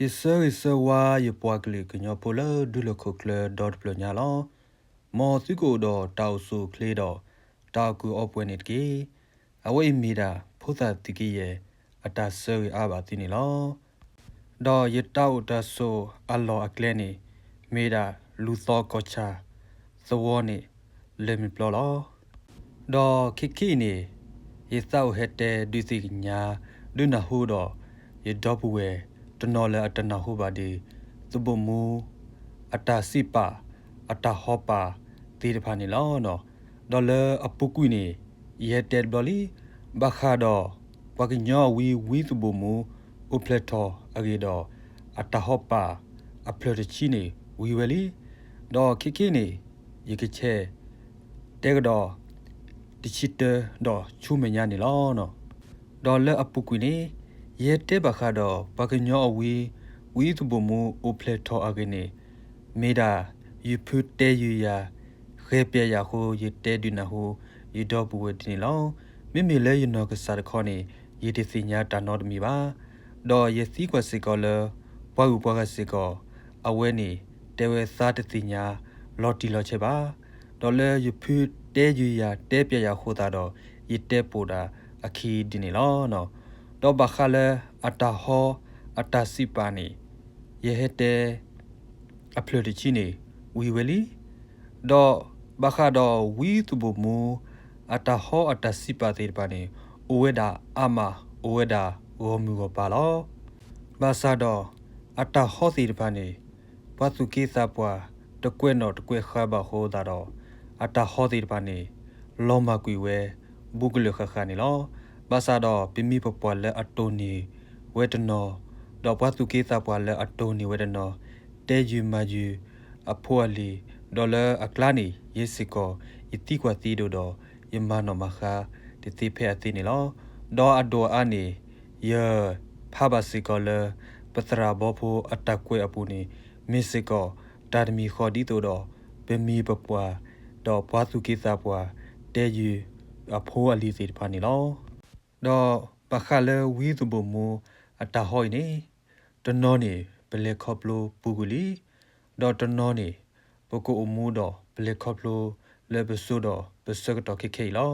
ယဆၢဂ့ၤဆၢဝါယပှၤကလုာ်ကညီဖိလၢဒူလီၢ်ခိၣ်ချၢဒီတဖျၢၣ်ညါလီၤ. မ်သုကအိၣ်ဒီးတၢ်အိၣ်ဆူၣ်အိၣ်ချ့ဒီး တၢ်အီၣ်ကူၣ်အီပှဲၤန့ၣ်တက့ၢ်. အဝဲအံၤမ့ၢ်ဒၣ်ဖိသၣ်သုးက့ယဲၢ် အတၢ်ဆၢဂ့ၤအါဘၣ်သုန့ၣ်လီၤ. ဒီးယတၢ်အိၣ်တၢ်ဆိးအလီၢ်အကျဲန့ၣ် မ့ၢ်ဒၣ်လူၤသီကီၢ်ဆၣ်သဝီန့ၣ် လၢမုၢ်ပျီလီၤ. ဒီးခဲခဲအံၤန့ၣ် ယသးအိၣ်ဟဲတဲဒုးသ့ၣ်ညါ ဒုးနၢ်ဟူဒီး ယဒီပုၢ်ဝဲၢ်တနီၤလၢအတနၢ်ဟူဘၣ်ဒံး သုးဘိၣ်မူ အတၢ်စံးပာ် အတၢ်ဟီပာ်သ့ၣ်တဖၣ်န့ၣ်လီၤ. ဒီးလၢအပူၤကွံာ်န့ၣ် ယဟဲတဲတဘျီလံ. ဘၣ်ဃးဒီး ပှၤကညီအဝံ ဝံသုးဘိၣ်မူ အိၣ်ဖျဲၣ်ထီၣ်အဂ့ၢ်ဒီး အတၢ်ဟီပာ်အဖျၢၣ်တဆံန့ၣ် ဝံၤဝဲလံ. ဒီးခဲခဲန့ၣ် ယကဆဲးတဲကဒီး တဆံတၢဒီးဆူမဲာ်ညါန့ၣ်လီၤ. ဒီးလၢအပူၤကွံာ်န့ၣ် ယဟဲတဲဘၣ်ဃးဒီး ပှၤကညီအဝံ ဝံသုးဘိၣ်မူအိၣ်ဖျဲၣ်ထီၣ်အဂ့ၢ်န့ၣ် မ့ၢ်ဒၣ် ယဖုတဲယုာ်ယၤ ဃဲၤပျဲယၤအဃိ ယတဲဒုးနၢ်ဟူ ယဒီပုၢ်ဝဲၢ်ဒ်န့ၣ်လီၤ. မ့မ့ၢ်လၢယနီၢ်ကစၢ်တခီန့ၣ် ယတသ့ၣ်ညါတၢ်နီတမံၤဘၣ်. ဒီးယသံကွၢ်စ့ၢ်ကီးလၢ ပှၤဂုၤပှၤဂၤစ့ၢ်ကီး အဝဲန့ၣ် တဲဝဲသါတသ့ၣ်ညါလီၤတံၢ်လီၤဆဲးဘၣ်. ဒီးလၢယဖုတဲယုာ်ယၤတဲပျဲယၤအဃိသတးဒီး ယတဲပိာ်ဒၣ်အခံဒ်န့ၣ်လီၤ. ဒီးဘၣ်ဃးလၢအတၢ်ဟီအတၢ်စံးပာ်န့ၣ် ယဟဲတဲ အဖျၢၣ်တဆံန့ၣ် ဝံၤဝဲလံ. ဒီးဘၣ်ဃးဒီးဝံသုးဘိၣ်မူ အတၢ်ဟီအတၢ်စံးပာ်သ့ၣ်တဖၣ်န့ၣ် အိၣ်ဝဲဒၣ်အါမး အိၣ်ဝဲဒၣ်ဂီၢ်မုၢ်ဂီၢ်ပၤလီၤ. ဘၣ်ဆၣ်ဒီး အတၢ်ဟီသ့ၣ်တဖၣ်န့ၣ် ပှၤသူၣ်က့သးပှၢ် တကွဲးနီၣ်တကွဲးဃါဘၣ်အဃိသတးဒီး အတၢ်ဟီသ့ၣ်တဖၣ်န့ၣ် လီၤမၢ်ကွံာ်ဝဲ ဘူးကလၢာ်ဃၣ်ဃၣ်န့ၣ်လီၤ. ဘၣ်ဆၣ်ဒီးပမ့ၢ်ပပှၢ်လၢအတိၢ်နီၣ်ဝဲတနီၤ ဒီးပှၤသူၣ်က့သးပှၢ်လၢအတိၢ်နီၣ်ဝဲတနီၤ တဲယုာ်မၤယုာ်အဖိအလံၤ ဒီးလၢအကျါန့ၣ် ယဲစ့ၢ်ကီး ယသံကွၢ်သံဒိၣ်ဒီး ယမၤနီၣ်မၤဃါ တသ့ဖဲအသ့န့ၣ်လီၤ. ဒီးအဒိၣ်အါန့ၣ် ယဖးဘၣ်စ့ၢ်ကီးလၢ ပသရၣ်ဘီဖိအတၢ်ကွဲးအပူၤန့ၣ် မ့ၢ်စ့ၢ်ကီး တၢ်တမံၤဃီဒ်သိးဒီး ပမ့ၢ်ပပှၢ် ဒီးပှၤသူၣ်က့သးပှၢ် တဲယုာ်အဖိအလံၤသ့ၣ်တဖၣ်န့ၣ်လီၤ. ဒီးဘၣ်ဃးလၢဝံသုးဘိၣ်မူအတၢ်ဟီအံၤန့ၣ် တနီၤန့ၣ် ပလဲၤခီဖျိပူၤကွံာ်လံ, ဒီးတနီၤန့ၣ် ပကအိၣ်မူဒီးပလဲၤခီဖျိလၢပစိဒီးပဆၢကတီၢ်ခဲခဲအံၤ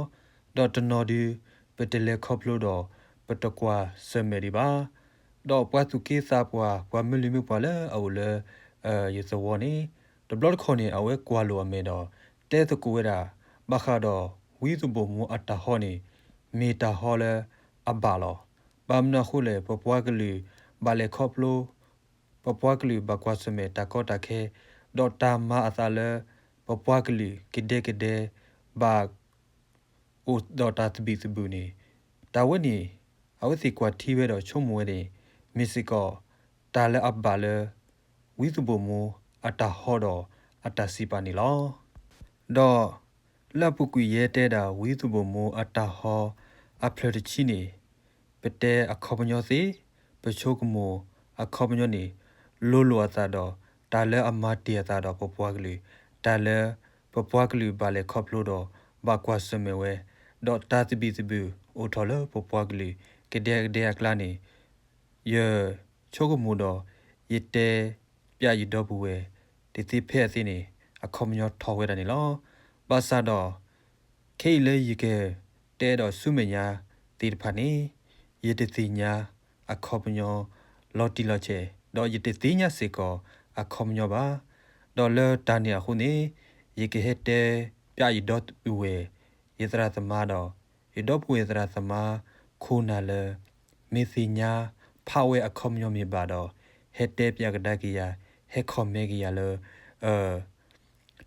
လီၤ. ဒီးတနီၤဒုး ပတလဲၤခီဖျိဒီးပတကွၢ်ဆၢၣ်မဲာ်ဒံးဘၣ်. ဒီးပှၤသူၣ်က့သးပှၢ် ပှၤမုၢ်လံၤမုၢ်ပှၢ်လၢအအိၣ်လၢ ယသဝီန့ၣ် တဘျီတခီၣ်န့ၣ် အဝဲကွၢ်လိာ်အမဲာ်ဒီး တဲသကိးဝဲဒၣ် ဘၣ်ဃးဒီးဝံသုးဘိၣ်မူအတၢ်ဟီန့ၣ် မ့ၢ်တၢ်ဟီလၢအဘၣ်လီၤ. ဘၣ်မနုၤအဃိလဲၣ် ပပှၤကလုာ်ဘၣ်လဲၤခီဖျိ ပပှၤကလုာ်ဘၣ်ကွၢ်ဆၢၣ်မဲာ်တၢ်ကီတၢ်ခဲ ဒီးတၢ်မၤအသးလၢ ပပှၤကလုာ်ကဒဲကဒဲ ဘၣ် အိၣ်ဒီးတၢ်သဘံၣ်သဘုၣ်န့ၣ် တၢ်ဝဲန့ၣ် အဝဲသ့ၣ်ကွၢ်ထံဝဲဒီးဆိကမိၣ်ဝဲန့ၣ် မ့ၢ်စ့ၢ်ကီး တၢ်လၢအဘၣ်လၢ ဝံသုးဘိၣ်မူအတၢ်ဟီဒီးအတၢ်စံးပာ်န့ၣ်လီၤ. ဒီးလၢအပူၤကွံာ်ယဲတဲဒၣ်ဝံသုးဘိၣ်မူအတၢ်ဟီအဖျၢၣ်တဆံန့ၣ် ပတဲအခီပညီသ့, ပဆိကမိၣ်အခီပညီန့ၣ် လိၤလိာ်အသးဒီး တၢ်လၢအမၤတ့ၢ်အသးဒီးပပှၤကလုာ်, တၢ်လၢပပှၤကလုာ်ဘၣ်လဲၤခီဖျိဒီးဘၣ်ကွၢ်ဆၢၣ်မဲာ်ဝဲ, ဒီးတၢ်သဘံၣ်သဘုၣ်အိၣ်ထီၣ်လၢပပှၤကလုာ်ကဒဲကဒဲအကျါန့ၣ် ယဆိကမိၣ်ဒီး ယတဲပျးယဒီပုၢ်ဝဲၢ် တသ့ဖဲအသ့န့ၣ် အခီပညီထီၣ်ဝဲဒၣ်န့ၣ်လီၤ. ဘၣ်ဆၣ်ဒီး ခဲအံၤလၢယကတဲဒီးဆူမဲာ်ညါသ့ၣ်တဖၣ်န့ၣ် ယတသ့ၣ်ညါအခီပညီလီၤတံၢ်လီၤဆဲး, ဒီးယတသ့ၣ်ညါစ့ၢ်ကီးအခီပညီဘၣ်. ဒီးလၢတၢ်န့ၣ်အဃိန့ၣ် ယကဟဲတဲပျးယဒီပုၢ်ဝဲၢ် ယသရၣ်သမါဒီး ယဒီပုၢ်ဝဲၢ်သရၣ်သမါ ခိၣ်နၢ်လၢ မ့ၢ်သ့ၣ်ညါဖးဝဲအခီပညီမ့ၢ်ဘၣ်ဒီး ဟဲတဲပျးကဒါက့ၤယၤ, ဟဲ comment က့ၤယၤလၢ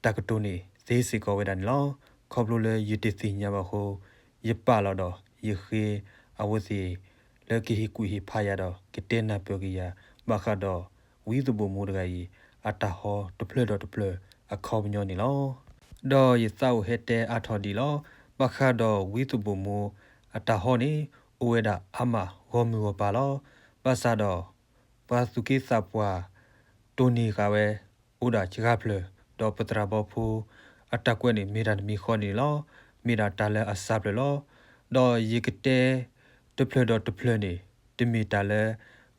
တၢ်ကတိၤန့ၣ်သ့စ့ၢ်ကီးဝဲဒၣ်န့ၣ်လီၤ. ခီဖျိလၢယတသ့ၣ်ညါဘၣ်အဃိ ယပာ်လီၤဒီးယဃ့အဝဲသ့ၣ် လၢကဟ့ၣ်ကူၣ်ဟ့ၣ်ဖးယၤဒီး ကတဲနၢ်ပၢၢ်က့ၤယၤ ဘၣ်ဃးဒီးဝံသုးဘိၣ်မူတဂၤအံၤ အတၢ်ဟီတဖျၢၣ်ဒီးတဖျၢၣ်အခီပညီန့ၣ်လီၤ. ဒီးယသးအိၣ်ဟဲတဲအါထီၣ်ဒံးလီၤ. ဘၣ်ဃးဒီးဝံသုးဘိၣ်မူအတၢ်ဟီန့ၣ် အိၣ်ဝဲဒၣ်အါမးဂီၢ်မုၢ်ဂီၢ်ပၤလီၤ. ဘၣ်ဆၣ်ဒီး ပှၤသူၣ်က့သးပှၢ် တိၢ်န့ၢ်ဃာ်ဝဲ အိၣ်ဒၣ်စှၤဖျၢၣ်, ဒီးပသရၣ်ဘီဖိ အတၢ်ကွဲးန့ၣ် မ့ၢ်တၢ်တမံၤဃီန့ၣ်လီၤ. မ့ၢ်ဒၣ်တၢ်လၢအစှၤဖျၢၣ်လီၤ. ဒီးယကတဲ တဖျၢၣ်ဒီးတဖျၢၣ်န့ၣ် တမ့ၢ်တၢ်လၢ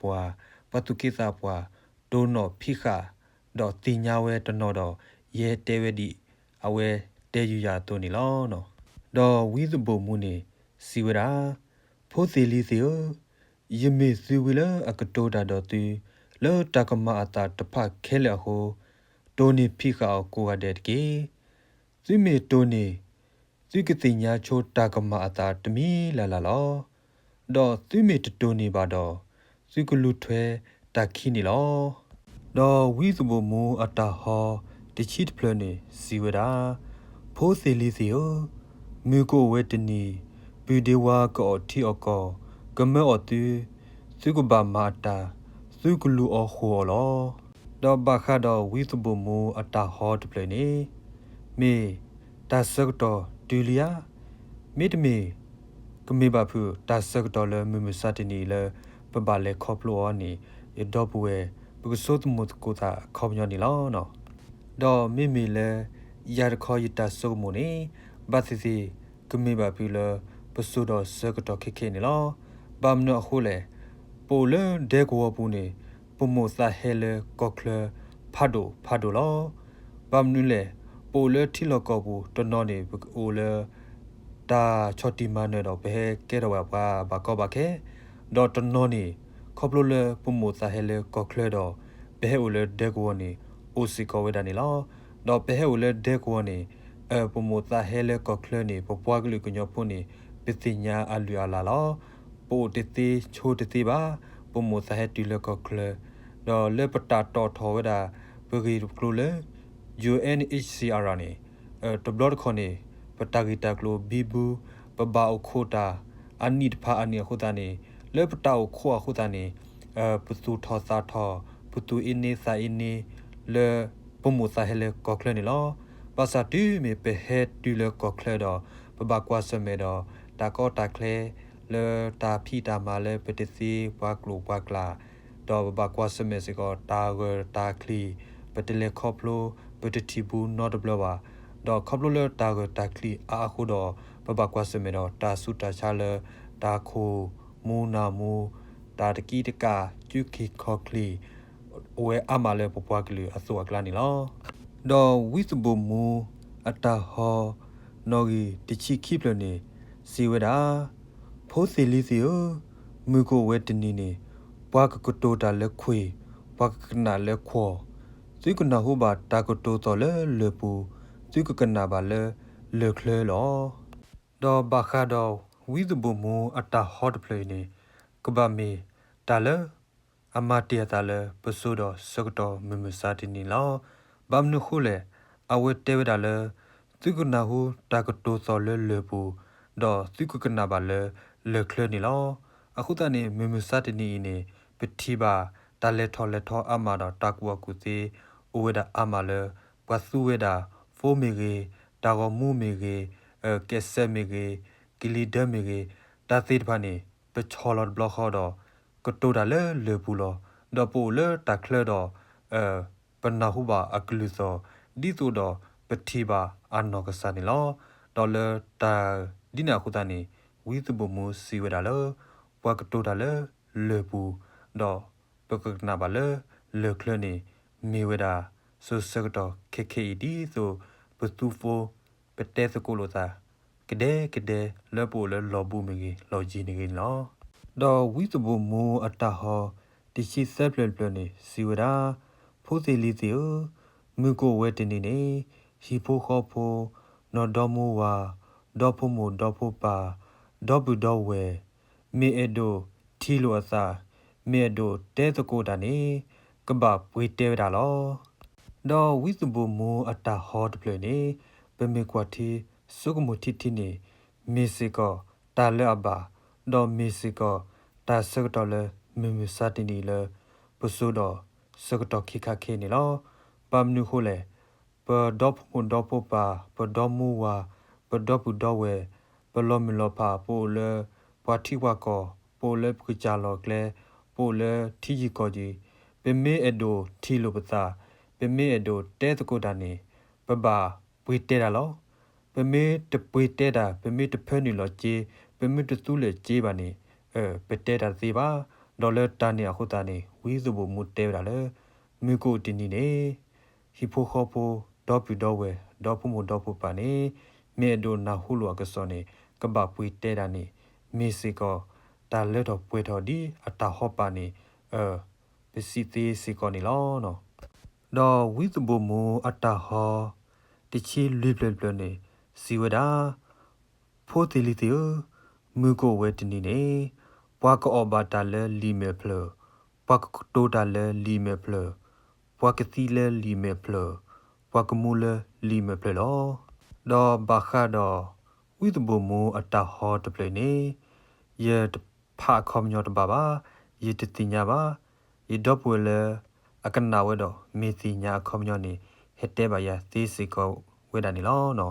ပှၤသူၣ်က့သးပှၢ်, ပှၤသူၣ်က့သးပှၢ် တိၢ်နီၣ်ဖံးဃာ် ဒီးသ့ၣ်ညါဝဲတနီၤဒီး ယဟဲတဲဝဲဒ်အဝဲတဲယုာ်ယၤအသိးန့ၣ်လီၤ. ဒီးဝံသးဘိၣ်မူန့ၣ် စံးဝဲဒၣ်, ဖိသ့ၣ်လံၤသ့ၣ်ဧၢ, ယမ့ၢ်သုဝံၤလၢအကတိၤတၢ်ဒီးသု လၢတၢ်ကမၤအသးတဖၣ်ခဲလၢာ်အဃိ, တိၢ်နီၣ်ဖံးဃာ်အီၤကိးဂၤဒဲးတက့ၢ်. သုမ့ၢ်တိၢ်နီၣ်, သုကသ့ၣ်ညါဆိတၢ်ကမၤအသးတမံၤလၢ်လၢ်လီၤ. ဒီးသုမ့ၢ်တတိၢ်နီၣ်ဘၣ်ဒီး, သုကလူၤထွဲတၢ်ခံးန့ၣ်လီၤ. ဒီးဝံသးဘိၣ်မူအတၢ်ဟီတဆံတဖျၢၣ်န့ၣ် စံးဝဲဒၣ်, ဖိသ့ၣ်လံၤသ့ၣ်ဧၢ, မုၢ်ကအိၣ်ဝဲတနံၤ, ပုၢ်ဒ့ဝါကအီၣ်ထံအီၣ်ကီၢ်, ကမၢအီၣ်သု, သုကဘၣ်မၤအတၢ်, သုကလူၤအီၣ်ဃိၣ်အီၣ်လီၤ. ဒီးဘၣ်ဃးဒီးဝံသးဘိၣ်မူအတၢ်ဟီတဖျၢၣ်န့ၣ်, မ့ၢ်တၢ်ဆၢကတီၢ်တုၤလံဧါ, မ့တမ့ၢ် ကမ့ၢ်ဘၣ်ဖုးတၢ်ဆၢကတီၢ်လၢမုၢ်မဆါတနံၤအံၤလၢ ပဘၣ်လဲၤခီဖျိအီၤန့ၣ်, ယဒီပုၢ်ဝဲၢ် ပကဆိကမိၣ်သကိးသးအခီပညီန့ၣ်လီၤ. ဒီးမ့မ့ၢ်လၢ ယၤတခီယတၢ်ဆိကမိၣ်န့ၣ် ဘၣ်သ့ၣ်သ့ၣ် ကမ့ၢ်ဘၣ်ဖုးလၢ ပစိၤဒီးဆၢကတီၢ်ခဲခဲအံၤန့ၣ်လီၤ. ဘၣ်မနုၤအဃိလဲၣ်, ပအိၣ်လၢဒဲကဝီၤပူၤန့ၣ် ပမိၢ်သးဟဲလၢကီၢ်ချၢ ဖးဒိၣ်ဖးဒိၣ်လီၤ. ဘၣ်မနုၤလဲၣ်, ပအိၣ်လၢထံလီၢ်ကီၢ်ပူၤတနီၤန့ၣ် ပအိၣ်လၢ တၢ်ဆီၣ်တံၢ်မၤနၢၤဒီး ပဟဲကဲထီၣ်ဝဲပှၤဘၣ်ကီဘၣ်ခဲ, ဒီးတနီၤန့ၣ် ခီဖျိလၢပမိၢ်သးဟဲလၢကီၢ်ချၢဒီး ပဟဲအိၣ်လၢဒဲကဝီၤန့ၣ် အိၣ်စ့ၢ်ကီးဝဲဒၣ်န့ၣ်လီၤ. ဒီးပဟဲအိၣ်လၢဒဲကဝီၤန့ၣ် ပမိၢ်သးဟဲလၢကီၢ်ချၢန့ၣ် ပပှၤကလုာ်ကညီဖိန့ၣ် ပသ့ၣ်ညါအလုၢ်အလၢ်လီၤ. ပအိၣ်တသ့ဆိတသ့ဘၣ်, ပမိၢ်သးဟဲတုၤလၢကီၢ်ချၢ, ဒီးလၢပတၢ်တီၣ်ထီၣ်ဝဲဒၣ် ပဂ့ၢ်ပကျိၤလၢ ယူႇအၣ်ၼ်ဢ့ၣ်စံၣ်အါရၣ်န့ၣ် တဘျီတခီၣ်န့ၣ် ပတၢ်ဂ့ၢ်တၢ်ကျိၤဘံဘူ, ပဘၣ်အိၣ်ခိးတၢ် အနံၣ်တဖၣ်အနံၣ်အဃိသတးန့ၣ် လၢပတၢ်အိၣ်ခိးအဃိသတးန့ၣ် ပသူၣ်ထီၣ်သးထီၣ် ပသူၣ်အ့န့သးအ့န့ လၢပမိၢ်သးဟဲလၢကီၢ်ချၢန့ၣ်လီၤ. ဘၣ်ဆၣ်တုၤမ့ၢ်ပဟဲတုၤလၢကီၢ်ချၢဒီး ပဘၣ်ကွၢ်ဆၢၣ်မဲာ်ဒီး တၢ်ကီတၢ်ခဲ လၢတၢ်ဖံးတၢ်မၤလၢပတသ့ပှၤကျိာ်ပှၤကျဲ ဒီးပဘၣ်ကွၢ်ဆၢၣ်မဲာ်စ့ၢ်ကီး တၢ်ဂၢၢ်တၢ်ကျိၤ, ပတလဲၤခီဖျိ, ပတထံၣ်ဘူးနီတဘျီဘၣ်. ဒီးခီဖျိလၢတၢ်ဂၢၢ်တၢ်ကျိၤအါအဃိဒီး ပဘၣ်ကွၢ်ဆၢၣ်မဲာ်ဒီး တၢ်ဆူးတၢ်ဆါလၢ တၢ်ခိၣ်မူနၢ်မူ, တၢ်တကံတကး ကူၣ်ချံခီၣ်ချံ အိၣ်ဝဲအါမးလၢပပှၤကလုာ်အသိးအကျါန့ၣ်လီၤ. ဒီးဝံသးဘိၣ်မူအတၢ်ဟီ နီၣ်ဂံၢ်တဆံခံဖျၢၣ်န့ၣ် စံးဝဲဒၣ်, ဖိသ့ၣ်လံၤသ့ၣ်ဧၢ, မုၢ်ကအိၣ်ဝဲတနံၤန့ၣ် ပှၤကကတိၤတၢ်လၢခွံၣ်, ပှၤကကနၣ်လၢခွီၣ်, သုကနၢ်ဟူဘၣ်တၢ်ကတိၤသီၣ်လၢလၢၢ်ပူၤ, သုကကနၣ်ဘၣ်လၢလၢၢ်ချၢလီၤ. ဒီးဘၣ်ဃးဒီးဝံသးဘိၣ်မူအတၢ်ဟီတဖျၢၣ်အံၤန့ၣ် ကဘၣ်မ့ၢ်တၢ်လၢ အမၤတ့ၢ်အသးလၢပစိၤဒီးဆၢကတီၢ်မုၢ်မဆါတနံၤလီၤ. ဘၣ်မနုၤအဃိလဲၣ်, အဝဲတဲဝဲဒၣ်လၢ သုကနၢ်ဟူတၢ်ကတိၤသီၣ်လၢလၢၢ်ပူၤ, ဒီးသုကကနၣ်ဘၣ်လၢလၢၢ်ချၢန့ၣ်လီၤ. အဃိသတးန့ၣ် မုၢ်မဆါတနံၤအံၤန့ၣ် ပထံၣ်ဘၣ်တၢ်လဲၤထီၣ်လဲၤထီအါမးဒီးတၢ်ကူၣ်ဘၣ်ကူၣ်သ့ အိၣ်ဝဲဒၣ်အါမးလၢ ပှၤသူဝဲဒၣ် ဖိမ့ၢ်ဂ့ၤ, တၢ်ဂီၤမူမ့ၢ်ဂ့ၤ, ကဲးစဲးမ့ၢ်ဂ့ၤ, ကလံၤဒၢမ့ၢ်ဂ့ၤ, တၢ်သ့ၣ်တဖၣ်န့ၣ် ပဆီၣ်လီၤတဘျီဃီဒီး ကတိၤတၢ်လၢလၢၢ်ပူၤလီၤ. ဒီးပအိၣ်လၢတၢ်ချၢဒီး ပနၢ်ဟူဘၣ်အကလုၢ်သီၣ် ဒ်သိးဒီးပထံၣ်ဘၣ်အနီၢ်ကစၢ်န့ၣ်လီၤ. ဒီးလၢတၢ်ဒ်န့ၣ်အဃိသတးန့ၣ် ဝံသးဘိၣ်မူစံးဝဲဒၣ်လၢ ပှၤကတိၤတၢ်လၢလၢၢ်ပူၤ, ဒီးပကကနၣ်ဘၣ်လၢလၢၢ်ချၢန့ၣ် မ့ၢ်ဝဲဒၣ် စိၤဆၢကတီၢ်ခဲခဲအံၤ ဒ်သိးပသူဖိ ပတဲသကိးလိာ်သး ကဒဲကဒဲလၢပအိၣ်လၢလီၢ်ဘူးမ့ၢ်ဂ့ၤ လီၢ်ယံၤမ့ၢ်ဂ့ၤန့ၣ်လီၤ. ဒီးဝံသးဘိၣ်မူအတၢ်ဟီ တဆံသၢဖျၢၣ်တဖျၢၣ်န့ၣ် စံးဝဲဒၣ်, ဖိသ့ၣ်လံၤသ့ၣ်ဧၢ, မုၢ်ကအိၣ်ဝဲတနံၤန့ၣ် ဟံၣ်ဖိဃီဖိ, နီၢ်ဒီမါဝၤ, ဒီဖိမိၢ်ဒီဖိပၢ်, ဒီပုၢ်ဒီဝဲၢ်, မ့ၢ်အဲၣ်ဒိးထံၣ်လိာ်အသး, မ့ၢ်အဲၣ်ဒိးတဲသကိးတၢ်န့ၣ် ကဘၣ်ပှ့ၤတဲဝဲဒၣ်လီၤ. ဒီးဝံသးဘိၣ်မူအတၢ်ဟီတဖျၢၣ်န့ၣ် ပမ့ၢ်ကွၢ်ထံဆိကမိၣ်ထံထံန့ၣ် မ့ၢ်စ့ၢ်ကီးတၢ်လၢအဘၣ်, ဒီးမ့ၢ်စ့ၢ်ကီးတၢ်ဆၢကတီၢ်လၢမုၢ်မဆါတနံၤအံၤလၢ ပစိၤဒီးဆၢကတီၢ်ခံခါခဲအံၤန့ၣ်လီၤ. ဘၣ်မနုၤအဃိလဲၣ်, ပဒီဖိမိၢ်ဒီဖိပၢ်, ပဒီမါဝၤ, ပဒီပုၢ်ဒီဝဲၢ်, ပလီၤမုၢ်လီၤဖး ပအိၣ်လၢပှၤထံပှၤကီၢ်, ပအိၣ်လၢပကစၢ်လီၢ်ကျဲ, ပအိၣ်လၢထံယံၤကီၢ်ယံၤ, ပမ့ၢ်အဲၣ်ဒိးထံၣ်လိာ်ပသး, ပမ့ၢ်အဲၣ်ဒိးတဲသကိးတၢ်န့ၣ် ပဘၣ်ပှ့ၤတဲတၢ်လီၤ. ပမ့ၢ်တပှ့ၤတဲတၢ်, ပမ့ၢ်တဖၢနုာ်လီၤစ့, ပမ့ၢ်တသူလၢာ်စ့ဘၣ်န့ၣ်, ပတဲတၢ်တသ့ဘၣ်. ဒီးလၢတၢ်န့ၣ်အဃိသတးန့ၣ် ဝံသဘိၣ်မူတဲဝဲဒၣ်လၢ မုၢ်ကအိၣ်တနံၤန့ၣ် ဟံၣ်ဖိဃီဖိ ဒီပုၢ်ဒီဝဲၢ် ဒီဖိမိၢ်ဒီဖိပၢ်န့ၣ် မ့ၢ်အဲၣ်ဒိးနၢ်ဟူလိာ်အကစီၣ်န့ၣ် ကဘၣ်ပှ့ၤတဲတၢ်န့ၣ် မ့ၢ်စ့ၢ်ကီး တၢ်လၢထီၣ်ပှဲၤထီၣ်ဒ်အတၢ်ဟီပာ်န့ၣ် ပစံးသ့စ့ၢ်ကီးန့ၣ်လီၤ. ဒီးဝံသဘိၣ်မူအတၢ်ဟီ တဆံလွံၢ်ဖျၢၣ်တဖျၢၣ်န့ၣ် စံးဝဲဒၣ်, ဖိသ့ၣ်လံၤသ့ၣ်ဧၢ, မုၢ်ကအိၣ်ဝဲတနံၤန့ၣ် ပှၤကအီၣ်ဘၣ်တၢ်လၢလံာ်မဲာ်ဖျၢၣ်, ပှၤကကတိၤတၢ်လၢလံာ်မဲာ်ဖျၢၣ်, ပှၤကသံလၢလံာ်မဲာ်ဖျၢၣ်, ပှၤကမူလၢလံာ်မဲာ်ဖျၢၣ်လီၤ. ဒီးဘၣ်ဃးဒီး ဝံသဘိၣ်မူအတၢ်ဟီတဖျၢၣ်န့ၣ် ယတဖးအခီပညီတဘၣ်ဘၣ်, ယတသ့ၣ်ညါဘၣ်. ယဒီပုၢ်ဝဲၢ်လၢ အကနၣ်ဝဲဒီး မ့ၢ်သ့ၣ်ညါအခီပညီန့ၣ် ဟဲတဲဘၣ်ယၤသ့စ့ၢ်ကီးဝဲဒၣ်န့ၣ်လီၤ.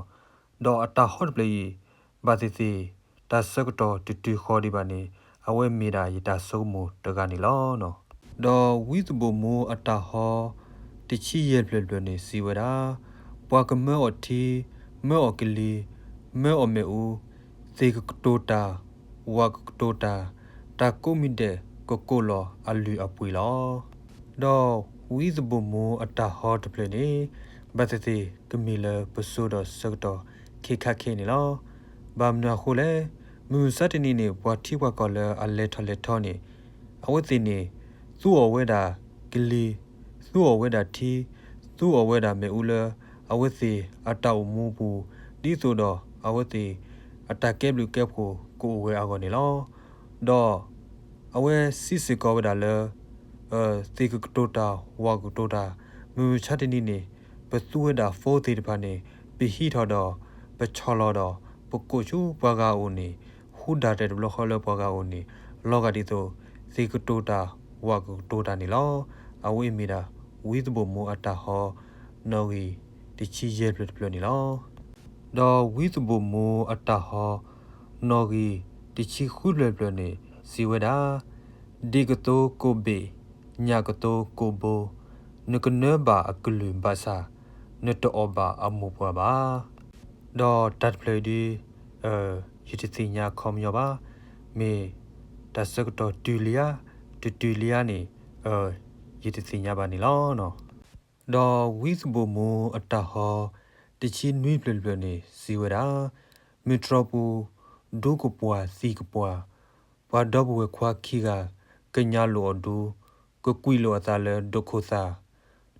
ဒီးအတၢ်ဟီတဖျၢၣ်အံၤ ဘၣ်သ့ၣ်သ့ၣ် တၢ်ဆၢကတီၢ်တတုၤဃီဒံးဘၣ်န့ၣ် အဝဲမ့ၢ်ဒၣ်ယတၢ်ဆိကမိၣ်တဂၤန့ၣ်လီၤ. ဒီးဝံသဘိၣ်မူအတၢ်ဟီ တဆံယဲၢ်ဖျၢၣ်တဖျၢၣ်န့ၣ် စံးဝဲဒၣ်, ပှၤကမၢအီၣ်ထံ, မၢအီၣ်ကလံၤ, မၢအီၣ်မ့ၣ်အူ, သ့ၣ်ကကတိၤတၢ်, ဝၣ်ကကတိၤတၢ်, တၢ်ကိးမံၤဒဲးကကိးလီၤအလုၢ်အပှ့ၤလီၤ. ဒီးဝံသဘိၣ်မူအတၢ်ဟီတဖျၢၣ်န့ၣ် ဘၣ်သ့ၣ်သ့ၣ်ကမ့ၢ်လၢပစိၤဒီးဆၢကတီၢ်ခဲခါခဲအံၤန့ၣ်လီၤ. ဘၣ်မနုၤအဃိလဲၣ်, မုၢ်မဆါတနံၤန့ၣ် ပှၤထံပှၤကီၢ်လၢအလဲၤထီၣ်လဲၤထီန့ၣ် အဝဲသ့ၣ်န့ၣ် သူအီၣ်ဝဲဒၣ်ကလံၤ, သူအီၣ်ဝဲဒၣ်ထံ, သူအီၣ်ဝဲဒၣ်မ့ၣ်အူလၢ အဝဲသ့ၣ်အတၢ်အိၣ်မူပူၤ ဒ်သိးဒီးအဝဲသ့ၣ်အတၢ်ကဲဘျုးကဲဖှိၣ်ကအိၣ်ဝဲအဂီၢ်န့ၣ်လီၤ. ဒီးအဝဲစံးစ့ၢ်ကီးဝဲဒၣ်လၢ သ့ၣ်ကကတိၤတၢ်, ဝၣ်ကကတိၤတၢ်, မုၢ်မဆါတနံၤန့ၣ် ပသူဝဲဒၣ် phone သ့ၣ်တဖၣ်န့ၣ် ပဟံးထီၣ်ဒီး ပဆီၣ်လီၤဒီး ပကိးဆူပှၤဂၤအအိၣ်န့ၣ် ဟူဒၣ်တဲာ်တဘျီဃီလၢပှၤဂၤအအိၣ်န့ၣ် လီၤဂာ်ဒ်သိး သ့ၣ်ကကတိၤတၢ်, ဝၣ်ကကတိၤတၢ်န့ၣ်လီၤ. အဝဲအံၤမ့ၢ်ဒၣ် ဝံသဘိၣ်မူအတၢ်ဟီ နီၣ်ဂံၢ်တဆံယဲၢ်ဖျၢၣ်တဖျၢၣ်န့ၣ်လီၤ. ဒီးဝံသဘိၣ်မူအတၢ်ဟီ နီၣ်ဂံၢ်တဆံဃုဖျၢၣ်တဖျၢၣ်န့ၣ် စံးဝဲဒၣ်, ဒ့ၣ်ကသိကိးဘ့ၣ်, ညၣ်ကသိကိးဘိ, နကနၢဘၣ်အကလုၢ်ဘၣ်ဆၣ် နတအီၣ်ဘၣ်အမိၢ်ပှၢ်ဘၣ်. ဒီးတၢ်တဖျၢၣ်အံၤဒု ယတသ့ၣ်ညါအခီပညီဘၣ်. မ့ၢ်တၢ်ဆၢကတီၢ်တုၤလံဧါ, တတုၤလံဧါန့ၣ် ယတသ့ၣ်ညါဘၣ်န့ၣ်လီၤ. ဒီးဝံသဘိၣ်မူအတၢ်ဟီ တဆံနွံဖျၢၣ်တဖျၢၣ်န့ၣ် စံးဝဲဒၣ်, မုၢ်တြီပူၤ ဒူကပှၢ်သံကပှၢ်, ပှၤဒီပုၢ်ဝဲၢ်ခွါခံဂၤ ကညးလိာ်အီၤဒူ, ကကွံာ်လိာ်အသးလၢဒိၣ်ခိၣ်သၣ်,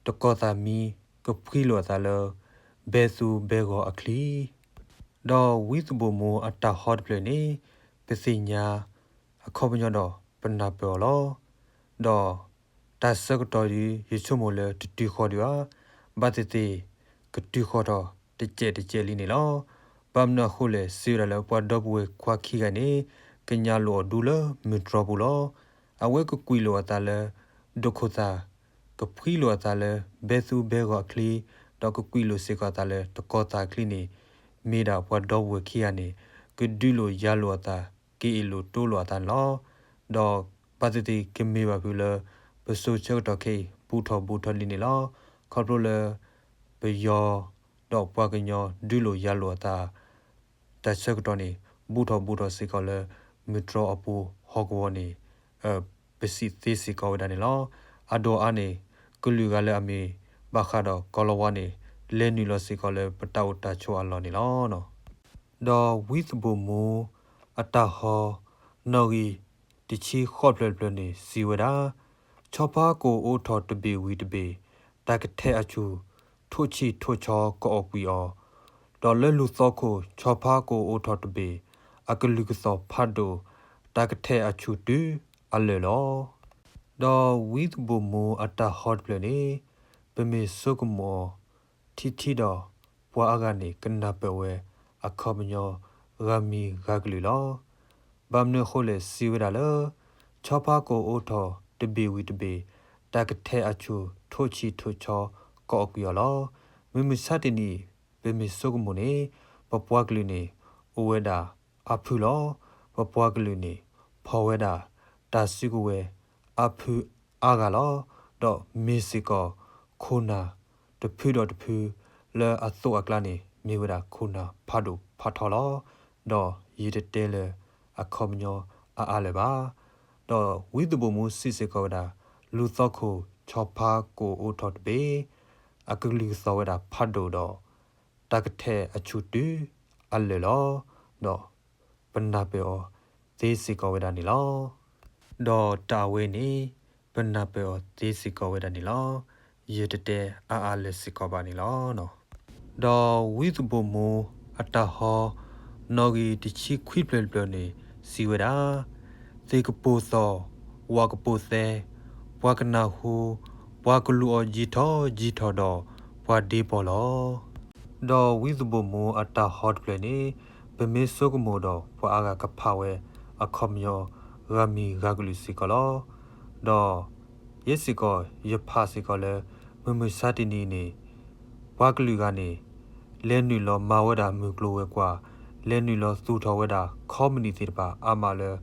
တကီၤသၣ်မံ, ကဖှံလိာ်အသးလၢ ဘဲသူဘဲဂီၤအချံ. ဒီးဝံသဘိၣ်မူအတၢ်ဟီတဖျၢၣ်န့ၣ် ပသ့ၣ်ညါ အခီပညီဒီးပနၢ်ပၢၢ်အီၤလီၤ. ဒီးတၢ်ဆၢကတီၢ်ဒု ယဆိကမိၣ်လၢတတုၤဃီၤဒံးဘၣ်, ဘၣ်သ့ၣ်သ့ၣ် ကတုၤဃီၤထီၣ်တစဲးတစဲးလံန့ၣ်လီၤ. ဘၣ်မနုၤအဃိလဲၣ် စံးဝဲဒၣ်လၢပှၤဒီပုၢ်ဝဲၢ်ခွါခံဂၤန့ၣ် ကညးလိာ်အီၤဒူလၢမုၢ်တြီပူၤလီၤ. အဝဲကကွံာ်လိာ်အသးလၢ ဒိၣ်ခိၣ်သၣ်, ကဖှံလိာ်အသးလၢ ဘဲသူဘဲဂီၤအချံ, ဒီးကကွံာ်လိာ်စ့ၢ်ကီးအသးလၢတကီၤသၣ်အချံန့ၣ် မ့ၢ်ဒၣ်ပှၤဒီပုၢ်ဝဲၢ်ခံဂၤန့ၣ် ကဒုးလိာ်ယၤလိာ်အသး ကအ့ၣ်လိာ်တိလိာ်အသးန့ၣ်လီၤ. ဒီးဘၣ်သ့ၣ်သ့ၣ်ကမ့ၢ်ဘၣ်ဖုးလၢ ပစိၤဆၢကတီၢ်ခဲအံၤ ဘူးထီၣ်ဘူးထီၣ်လံန့ၣ်လီၤ. ခီဖျိလၢ ပယီၤဒီးပှၤကညီဒုးလိာ်ယၤလိာ်အသး တၢ်ဆၢကတီၢ်န့ၣ် ဘူးထီၣ်ဘူးထီၣ်စ့ၢ်ကီးလၢ မုၢ်တြီအပူၤဟီၣ်ကဝီၤန့ၣ် ပစံးသ့စ့ၢ်ကီးဝဲဒၣ်န့ၣ်လီၤ. အဒိၣ်အါန့ၣ် ကလုာ်ဂၤလၢအမ့ၢ်ဘၣ်ဃးဒီးကီၤလၤဝါန့ၣ် လဲၤနုာ်လီၤစ့ၢ်ကီးလၢပတၢ်အိၣ်တၢ်ဆိးအလီၢ်န့ၣ်လီၤ. ဒီးဝံသဘိၣ်မူအတၢ်ဟီ နီၣ်ဂံၢ်တဆံဃိးဖျၢၣ်တဖျၢၣ်န့ၣ် စံးဝဲဒၣ်, ဆီဖါကိၣ်အိးထီၣ်တဘ့ၣ်ဝံၤတဘ့ၣ်, တၢ်ကထဲးအဆူၣ် ထိၣ်ဆံၣ်ထိၣ်ဆီကအီၣ်ကွံာ်အီၤ, ဒီးလၢလူၢ်သီခိၣ် ဆီဖါကိၣ်အိးထီၣ်တဘ့ၣ်, အကလုၢ်ကသီၣ်ဖးဒိၣ်, တၢ်ကထဲးအဆူၣ်တုၤအလၢာ်လီၤ. ဒီးဝံသဘိၣ်မူအတၢ်ဟီတဖျၢၣ်န့ၣ် ပမ့ၢ်ဆိကမိၣ်အီၤ ထံထံဒီး ပှၤအါဂၤန့ၣ် ကနၢ်ပၢၢ်ဝဲအခီပညီ ဂၤမံၤဂၤကလုာ်လီၤ. ဘၣ်မနုၤအဃိလဲၣ် စံးဝဲဒၣ်လၢ ဆီဖါကိၣ်အိးထီၣ်တဘ့ၣ်ဝံၤတဘ့ၣ်, တၢ်ကထဲးအဆူၣ် ထိၣ်ဆံၣ်ထိၣ်ဆီကအီၣ်ကွံာ်အီၤလီၤ. မုၢ်မဆါတနံၤ ပမ့ၢ်ဆိကမိၣ်န့ၣ် ပပှၤကလုာ်န့ၣ် အိၣ်ဝဲဒၣ်အါဖုလီၤ. ပပှၤကလုာ်န့ၣ် ဖီၣ်ဝဲဒၣ်တၢ်စုကဝဲၤအါဖုအါဂၤလီၤ. ဒီးမ့ၢ်စ့ၢ်ကီး ခိၣ်နၢ် တဖုဒီးတဖု လၢအသိးအကျါန့ၣ် မ့ၢ်ဝဲဒၣ်ခိၣ်နၢ်ဖးဒိၣ်ဖးထီလီၤ. ဒီးယတတဲလၢၤအခီပညီအါအါလၢၤဘၣ်. ဒီးဝံသးဘိၣ်မူစံးစ့ၢ်ကီးဝဲဒၣ်, လူၤသီခိၣ်ဆီဖါကိၣ်အိးထီၣ်တဘ့ၣ်, အကလုၢ်သီၣ်ဝဲဒၣ်ဖးဒိၣ်ဒီး တၢ်ကထဲၣ်အဆူၣ်တုၤအလၢာ်လီၤ. ဒီးပနၢ်ပၢၢ်အီၤသ့စ့ၢ်ကီးဝဲဒၣ်န့ၣ်လီၤ. ဒီးတၢ်အဝဲန့ၣ် ပနၢ်ပၢၢ်အီၤသ့စ့ၢ်ကီးဝဲဒၣ်န့ၣ်လီၤ. ယတတဲအါအါလၢၤစ့ၢ်ကီးဘၣ်န့ၣ်လီၤ. ဒီးဝံသးဘိၣ်မူအတၢ်ဟီ နီၣ်ဂံၢ်တဆံခွံဖျၢၣ်တဖျၢၣ်န့ၣ် စံးဝဲဒၣ်, သ့ၣ်ကပိာ်သီၣ်, ဝၣ်ကပိာ်သဲ, ပှၤကနၢ်ဟူ, ပှၤကလူၤအီၤယံာ်ထီၣ်ယံာ်ထီၣ်ဒီး ပှၤဒ့ပီၢ်လီၤ. ဒီးဝံသးဘိၣ်မူအတၢ်ဟီတဖျၢၣ်န့ၣ် ပမ့ၢ်ဆိကမိၣ်ဒီး ပှၤအါဂၤကဖးဝဲအခီပညီ ဂၤမံၤဂၤကလုာ်စ့ၢ်ကီးလီၤ. ဒီးယဲစ့ၢ်ကီး ယဖးစ့ၢ်ကီးလၢ မုၢ်မဆါတနံၤန့ၣ် ပှၤကလုာ်ဂၤန့ၣ် လဲၤနုာ်လီၤမၤဝဲဒၣ်မုၢ်ကျိၤဝဲၤကွာ်, လဲၤနုာ်လီၤသူၣ်ထီၣ်ဝဲဒၣ်ခီပနံၣ်သ့ၣ်တဖၣ်အါမးလၢ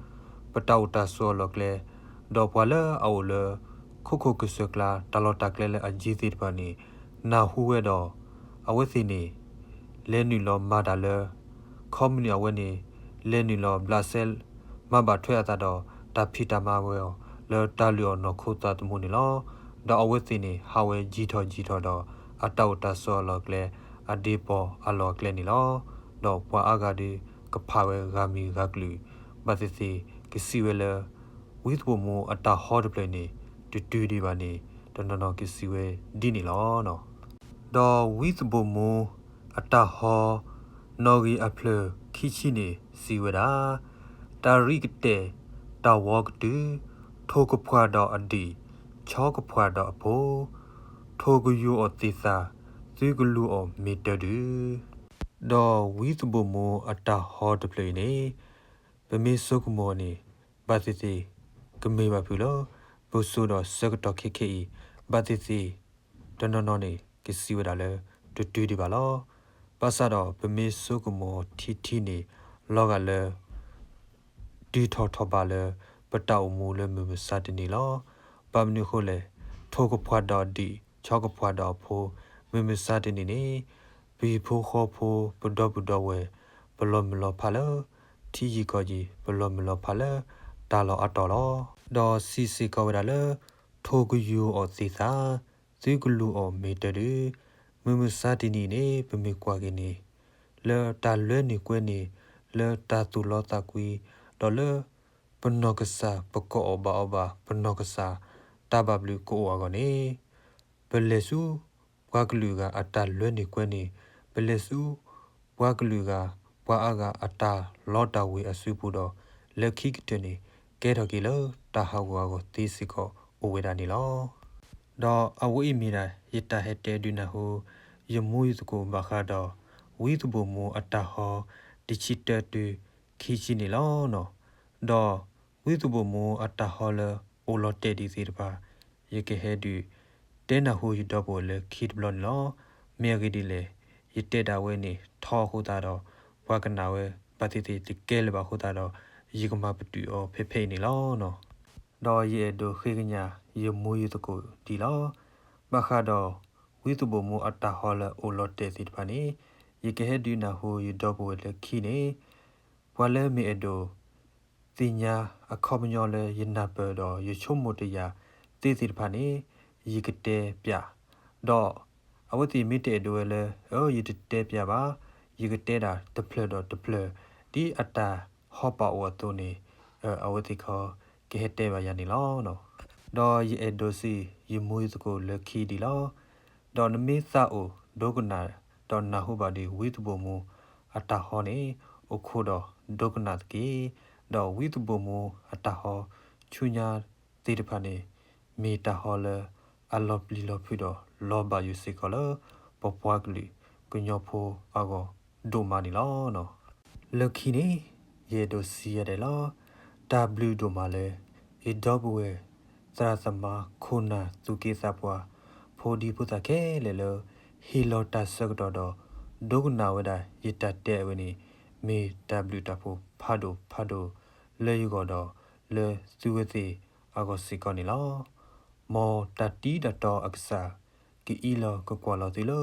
ပတၢ်အိၣ်တၢ်ဆိးအလီၢ်ကျဲ, ဒီးပှၤလၢအအိၣ်လၢ ခိခိၣ်ကစၢၢ်ကျါ တၢ်လီၢ်တၢ်ကျဲလၢအယံၤသ့ၣ်တဖၣ်န့ၣ် နၢ်ဟူဝဲဒီး အဝဲသ့ၣ်န့ၣ် လဲၤနုာ်လီၤမၤတၢ်လၢ ခီပနံၣ်အဝဲန့ၣ် လဲၤနုာ်လီၤဘျးစဲ မၤဘၣ်ထွဲအသးဒီး တၢ်ဖံးတၢ်မၤဝဲအီၤ လၢတၢ်လုၢ်အီၣ်နီၢ်ခိသးသမူန့ၣ်လီၤ. ဒီးအဝဲသ့ၣ်န့ၣ် ဟးဝဲယံာ်ထီၣ်ယံာ်ထီၣ်ဒီး အတၢ်အိၣ်တၢ်ဆိးအလီၢ်ကျဲ အဒ့ပီၢ်အလီၢ်အကျဲန့ၣ်လီၤ. ဒီးပှၤအါဂၤဒီး ကဖးဝဲဂၤမံၤဂၤကလုာ် ဘၣ်သ့ၣ်သ့ၣ် ကစံးဝဲလၢ ဝံသးဘိၣ်မူအတၢ်ဟီတဖျၢၣ်န့ၣ် တတုၤဒံးဘၣ်န့ၣ် တနီၤနီၤကစံးဝဲဒ်န့ၣ်လီၤ. ဒီးဝံသးဘိၣ်မူအတၢ်ဟီ နီၣ်ဂံၢ်အဖျၢၣ်ခံဆံန့ၣ် စံးဝဲဒၣ်, တၢ်ရံးကတဲာ်တၢ်ဝီကတုၤ, ထိၣ်ကဖှၣ်ဒီးအဒံး, ဆီကဖှၣ်ဒီးအဖိ, ထိၣ်ကယူၤအီၤသ့ၣ်သၣ်, သုကလူၤအီၤမ့ၢ်တၢ်ဒုး. ဒီးဝံသးဘိၣ်မူအတၢ်ဟီတဖျၢၣ်အံၤန့ၣ် ပမ့ၢ်ဆိကမိၣ်န့ၣ် ဘၣ်သ့ၣ်သ့ၣ် ကမ့ၢ်ဘၣ်ဖုးလၢ ပစိၤဒီးဆၢကတီၢ်ခဲခဲအံၤ ဘၣ်သ့ၣ်သ့ၣ် တနီၤနီၤန့ၣ် ကစံးဝဲဒၣ်လၢ တတုၤဒံးဘၣ်လီၤ. ဘၣ်ဆၣ်ဒီး ပမ့ၢ်ဆိကမိၣ်ထံထံန့ၣ် လီၤဂာ်လၢ တုၤထီၣ်ထီၣ်ဘးလၢ ပတၢ်အိၣ်မူလၢမုၢ်မဆါတနံၤလီၤ. ဘၣ်မနုၤအဃိလဲၣ်, ထိၣ်ကဖှၣ်ဒီးဒံး, ဆီကဖှၣ်ဒီးအဖိ, မုၢ်မဆါတနံၤန့ၣ် ပဟံၣ်ဖိဃီဖိ ပဒီပုၢ်ဒီဝဲၢ် ပလီၤမုၢ်လီၤဖးလၢ ထံယံၤကီၢ်ယံၤ, ပလီၤမုၢ်လီၤဖးလၢ တၢ်လီၢ်အါတီၤလီၤ. ဒီးစံးစ့ၢ်ကီးဝဲဒၣ်လၢ ထိၣ်ကယူၤအီၤသ့ၣ်သၣ်, သုကလူၤအီၤမ့ၢ်တၢ်ဒုး. မုၢ်မဆါတနံၤန့ၣ် ပမ့ၢ်ကွၢ်က့ၤန့ၣ် လၢတၢ်လွဲန့ၢ်ကွဲန့ၢ် လၢတၢ်သူၣ်လီသးကွံ, ဒီးလၢ ပနီၢ်ကစၢ် ပကအီၣ်ဘၣ်အီဘၣ် ပနီၢ်ကစၢ် တၢ်ဘၣ်ဘျုးကအိၣ်အဂီၢ်န့ၣ် ပလဲၤဆူ ပှၤကလုာ်ဂၤအတၢ်လွဲန့ၢ်ကွဲန့ၢ်, ပလဲၤဆူ ပှၤကလုာ်ဂၤ ပှၤအါဂၤအတၢ်လီတၢ်ဝ့ၤအစုပူၤဒီး လၢခံကတၢၢ်န့ၣ် ကဲထီၣ်က့ၤလၢတၢ်ဟးဂူာ်ဟးဂီၤသ့စ့ၢ်ကီးအိၣ်ဝဲဒၣ်န့ၣ်လီၤ. ဒီးအဝဲအံၤမ့ၢ်ဒၣ် ယတၢ်ဟဲတဲဒုးနၢ်ဟူ ယမူယသကိးဘၣ်ဃးဒီး ဝံသးဘိၣ်မူအတၢ်ဟီ တဆံတၢတုၤခံဆံန့ၣ်လီၤ. ဒီးဝံသးဘိၣ်မူအတၢ်ဟီလၢအိၣ်လီၤတဲာ်ဒံးသ့ၣ်တဖၣ် ယကဟဲဒုး တဲနၢ်ဟူယဒီပုၢ်ဝဲၢ်လၢခံတဘျီန့ၣ်လီၤ. မ့ၢ်အဂ့ၢ်ဒ်လဲၣ်, ယတဲဒၣ်ဝဲန့ၣ်ထီအဃိသတးဒီး ပှၤကနၣ်ဝဲ ဘၣ်သ့ၣ်သ့ၣ်တကဲလၢၤဘၣ်အဃိသတးဒီး ယကမၤပတုာ်အီၤဖဲဖဲအံၤန့ၣ်လီၤ. ဒီးယအဲၣ်ဒိးဃ့ကညးယမူယသကိးဒံးလီၤ. ဘၣ်ဃးဒီး ဝံသးဘိၣ်မူအတၢ်ဟီလၢအိၣ်လီၤတဲာ်သ့ၣ်တဖၣ်န့ၣ် ယကဟဲဒုးနၢ်ဟူယဒီပုၢ်ဝဲၢ်လၢခံန့ၣ် ပှၤလၢမ့ၢ်အဲၣ်ဒိး သ့ၣ်ညါအခီပညီလၢယနၢ်ပၢၢ်ဒီးယဆိကမိၣ်တယာ်သ့သ့ၣ်တဖၣ်န့ၣ် ယကတဲပျး, ဒီးအဝဲသ့ၣ်မ့ၢ်တအဲၣ်ဒိးဝဲလၢ အၢ ယတတဲပျးဘၣ်, ယကတဲဒၣ်တဖျၢၣ်ဒီးတဖျၢၣ် ဒ်အတၢ်ဟီပာ်အိၣ်အသိးန့ၣ် အဝဲသ့ၣ်ခီကဟဲတဲဘၣ်ယၤန့ၣ်လီၤ. ဒီးယအဲၣ်ဒိးစံးယမူယသကိးလၢခံဒံးလီၤ. ဒီးနမ့ၢ်သးအိၣ်ဒိကနၣ် ဒီးနၢ်ဟူဘၣ်ဒံးဝံသးဘိၣ်မူအတၢ်ဟီန့ၣ် အိၣ်ခိးဒီးဒိကနၣ်သက့ၢ်. ဒီးဝံသးဘိၣ်မူအတၢ်ဟီဆူညါသ့ၣ်တဖၣ်န့ၣ် မ့ၢ်တၢ်ဟီလၢအလီၤပျံၤလီၤဖုးဒီးလီၤဘၣ်ယိၣ်စ့ၢ်ကီးလၢ ပပှၤကလုာ်ကညီဖိအဂီၢ်ဒိၣ်မးန့ၣ်လီၤ. လၢခံန့ၣ် ယအဲၣ်ဒိးစံးယၤဒဲးလီၤ. တၢ်ဘျုးဒိၣ်မးလၢ ယဒီပုၢ်ဝဲၢ် သရၣ်သမါ ခိၣ်နၢ် သူၣ်က့သးပှၢ် ဖိဒံဖိသၣ်ခဲလၢာ်လၢ ဟ့ၣ်လီၤတၢ်ဆၢကတီၢ်ဒီး ဒိကနၣ်ဝဲဒၣ်ယတၢ်တဲအဝဲန့ၣ် မ့ၢ်တၢ်ဘျုးတၢ်ဖှိၣ်ဖးဒိၣ်ဖးဒိၣ်လၢယဂီၢ်ဒီး လၢသုဝဲသ့ၣ်အဂီၢ်စ့ၢ်ကီးန့ၣ်လီၤ. မ်တၢ်တံၤတၢ်တီအကစၢ် ယကအံးလီၤကကွၢ်လီၤသုလၢ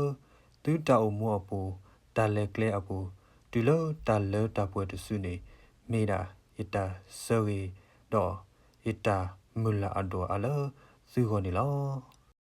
သုတၢ်အိၣ်မူအပူၤ, တၢ်လဲၤကျဲအပူၤ, တုၤလၢတၢ်လၢတၢ်ပှဲၤတစုန့ၣ်, မ့ၢ်ဒၣ်ယတၢ်ဆၢဂ့ၤ, ဒီးယတၢ်မုၢ်လၢ်အဒိၣ်အါလၢသုဂီၢ်န့ၣ်လီၤ.